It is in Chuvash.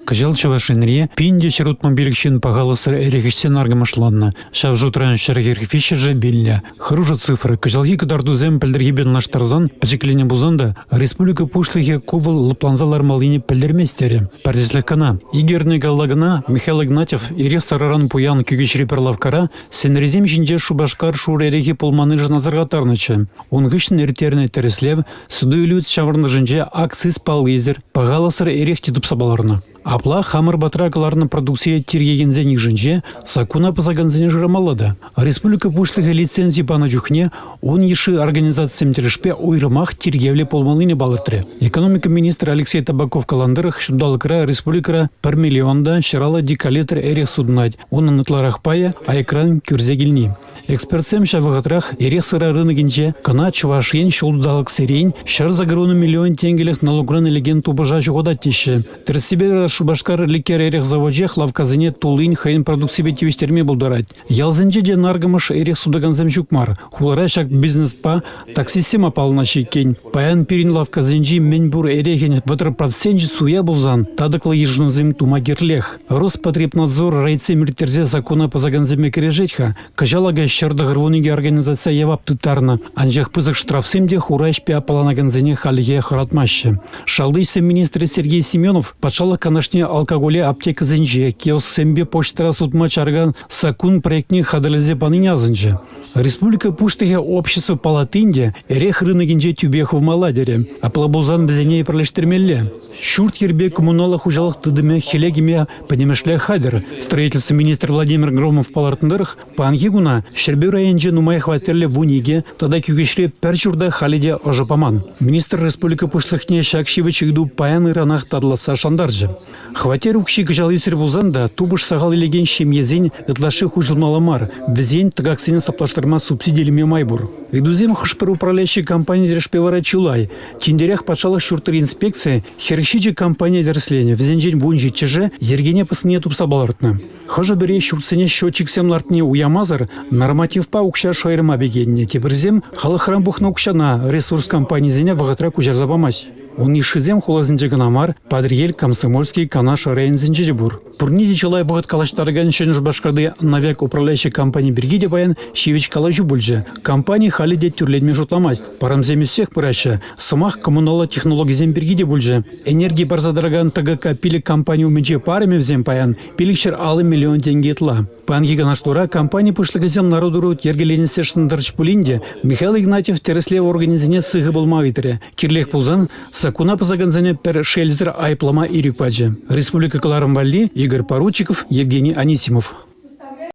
Кӑҫал Чӑваш Енре 1165 ҫын пахалӑхсӑр эрех ӗҫсе наркӑмӑшланнӑ. Ҫав шутран 143-шӗ вилнӗ. Хӑрушӑ цифра кӑҫалхи кӑтартусем пӗлтӗрхипе танлаштарсан пӗчӗкленнӗ пулсан та республика Пуҫлӑхӗ ку вӑл лӑпланса лармаллине пӗлтермест терӗ. Пӗр тӗслӗх кӑна. Икӗ эрне калла кӑна Михаил Игнатьев эрех-сӑраран пуян Кӳкеҫри пӗр лавккара сенрисем ҫинче Шупашкар шурӑ эрехӗ пулманнишӗн асӑрхаттарнӑччӗ. Ун хыҫҫӑн ирттернӗ тӗрӗслев суту-илӳ ҫаврӑнӑшӗнче акциз паллисӗр, пахалӑхсӑр эрех те тупса палӑрнӑ. Апла хамӑр патра кӑларнӑ продукцие тиркекенсен йышӗнче саккуна пӑсакансене шырамалла та. Республика Пуҫлӑхӗ лицензи панӑ чухне ун йышши организацисем тӗлӗшпе уйрӑмах тиркевлӗ пулмаллине палӑртрӗ. Экономика министрӗ Алексей Табаков каланӑ тӑрӑх, ҫулталӑкра республикӑра 1 миллион та 150 декалитр эрех сутӑнать. Унӑн ытларах пайӗ аякран кӳрсе килни. Экспертсем ҫав вӑхӑтрах эрех-сӑра рынокӗнче кӑна Чӑваш Ен ҫулталӑксерен 180 миллион тенкӗлӗх налукран илекен тупӑша ҫухатать теҫҫӗ. Тӗрӗссипе Шупашкар ликер эрех завочӗ лавккасене туллин хӑйӗн продукципе тивӗҫтерме пултарать. Ялсенче те наркӑмӑш эрех сутакансем ҫук мар. Хулара ҫак бизнеспа таксистсем аппаланаҫҫӗ иккен. Паян пирӗн лавккасенчи мӗн пур эрехӗн 30 проценчӗ суя пулсан татӑклӑ йышӑнусем тума кирлех. Роспотребнадзор рейдсем ирттерсе саккуна пӑсакансемпе кӗрешет-ха. Кӑҫал акӑ 192 организацие явап тыттарнӑ. Анчах пысӑк штрафсем те хура ӗҫпе аппаланакансене хальлӗхе хӑратмаҫҫӗ. Шалти ӗҫсен министрӗ Сергей Семенов патшалӑх канашне алкоголе аптекӑсенче, киосксемпе почтӑра сутма чаракан саккун проектне хатӗрлесе панине асӑнчӗ. Республика Пуҫлӑхӗ общество палатин те эрех рынокӗнче тӳпе хывмалла терӗ. Апла пулсан вӗсене пӗрлештермелле. Ҫурт-йӗрпе коммуналлӑ хуҫалӑх тытӑмӗ хӗле кӗме пӗтӗмӗшле хатӗр. Строительство министрӗ Владимир Громов палӑртнӑ тӑрӑх, паянхи куна Ҫӗрпӳ районӗнче нумай хваттерлӗ 12 тата Кӳкеҫре пӗр ҫурта халӗ те ӑшӑ паман. Министр республика Пуҫлӑхне ҫак ҫивӗч ыйту паян-ыранах татӑласса шантарчӗ. Хваттер укҫи кӑҫал ӳсрӗ пулсан та тупӑш сахал илекен ҫемьесен ытлашши хуҫӑлмалла мар, вӗсен тӑкаксене саплаштарма субсиди илме май пур. Ыйтусем хӑш-пӗр управляющи компани тӗлӗшпе вара чылай. Тинтерех патшалӑх ҫуртри инспекци 47 компание тӗрӗсленӗ, вӗсенчен 17-шӗ йӗркене пӑснине тупса палӑртнӑ. Хӑшӗ-пӗри ҫуртсене счетчиксем лартни уямасӑр нормативпа укҫа шӑйӑрма пикеннӗ, теприсем халӑхран пухнӑ укҫана ресурс компанисене вӑхӑтра куҫарса памасть. Ун йышшисем хуласенче кӑна мар, Патӑрьел, Комсомольски, Канаш районӗсенче те пур. Пурне те чылай вӑхӑт калаҫтаракан Ҫӗнӗ Шупашкарти «Навек» управляющи компани пирки те паян ҫивӗч калаҫу пулчӗ. Компани халӗ те тӳрленме шутламасть. Парӑмсем ӳссех пыраҫҫӗ. Сӑмах коммуналлӑ технологисем пирки те пулчӗ. Энерги парса тӑракан ТГК-5 компани умӗнче парӑмӗ вӗсем паян 550 миллион тенкӗ ытла. Паянхи канашлура компани пуҫлӑхӗсем лару-тӑру йӗркеленессе шантарчӗҫ пулин те Михаил Игнатьев тӗрӗслев органӗсене сыхӑ пулма ыйтрӗ. Кирлех пулсан саккуна пӑсакансене пӗр шелсӗр айӑплама ирӗк пачӗ. Республика кӑларӑм валли Игорь Поручиков, Евгений Анисимов.